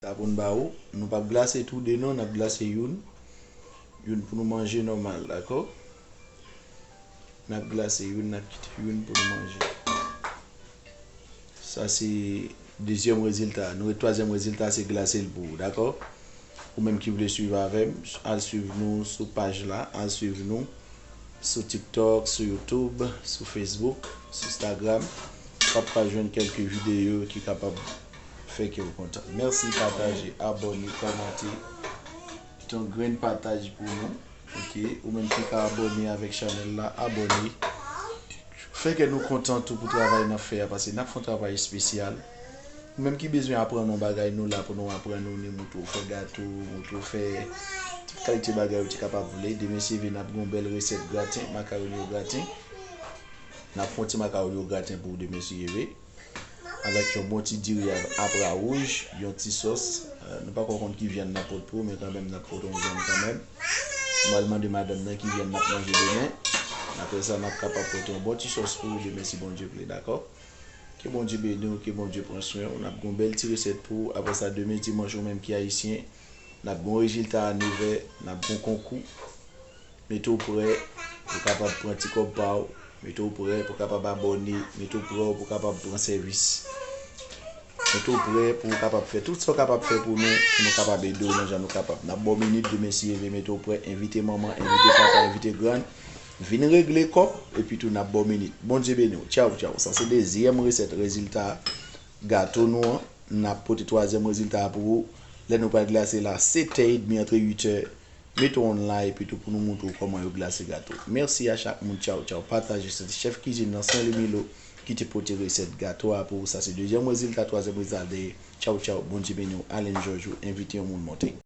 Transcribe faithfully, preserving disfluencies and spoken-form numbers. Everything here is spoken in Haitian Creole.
Sa pou n ba ou. Nou p ap glase tou de non, n ap glase youn. Youn pou nou manje nòmal, dakò? N ap glase youn, n ap kite youn pou nou manje. Sa se dezyèm rezilta. Nou ret twazyèm rezilta, se glase l pou ou, dakò? Ou menm ki vle swiv avè m, al swiv nou sou paj la, al swiv nou sou TikTok, sou YouTube, sou Facebook, sou Instagram. W ap ka jwenn kèlke videyo ki kapab fè kè w kontan. Mèsi, pataje, abòne, kòmante. Kite yon grenn pataj pou nou. Ok, ou menm ki ka abòne avèk chanèl la, abòne. Fè kè nou kontan tou pou travay n ap fè a, paske n ap fè yon travay espesyal. Ou menm ki bezwen aprann yon bagay, nou la pou nou aprann ou, ni moutre w fè gato, moutre w fè tout kalite bagay ou te kapab vle. Demen si Dye vle, n ap gen yon bèl resèt graten, makawoni o graten. N ap fè yon ti makawoni o graten pou ou demen si Dye vle. Avèk yon bon ti diri ap-, apra wouj, yon ti sòs. Eh, nou pako konn ki vyann n ap pot pou ou, men kanmenm n ap pote yon vyann kanmenm. M pral mande madanm nan ki vyann n ap manje demen. Apre sa, n ap kapab pote yon bon ti sòs pou ou demen si Bondye vle, dakò? Ke Bondye beni w, ke Bondye pran swen w. N ap gen yon bèl ti resèt pou ou. Apre sa, demen dimanch, ou menm ki ayisyen, n ap gen yon rezilta a nevè, n ap gen yon konkou. Mete w prè pou w kapab pran ti kòb pa w. Mete w prè pou w kapab abòne. Mete w prè pou w kapab pran sèvis. Mete w prè pou w kapab fè tout sa w kapab fè pou nou, pou nou kapab ede w nan jan nou kapab. N ap ba w minit demen si Dye vle, mete w prè, envite manman, envite papa, envite grann. Vin regle kò, epi tou n ap ba w minit. Bondye beni w. Tchaw, tchaw. Sa se dezyèm resèt, rezilta gato nou an. N ap pote twazyèm rezilta a pou ou. Lè nou pral glase la, sèt è edmi antre uit è. Mete w online epi tou pou nou moutre w kòman yo glase gato. Mèsi a chak moun. Tchaw, tchaw. Pataje. Se te chèf kizin nan Sen Lwi Milo ki te pote resèt gato a pou ou. Sa se dezyèm rezilta, twazyèm rezilta dèyè. Tchaw, tchaw. Bondye beni w. Alen Jòj ou envite yon moun monte.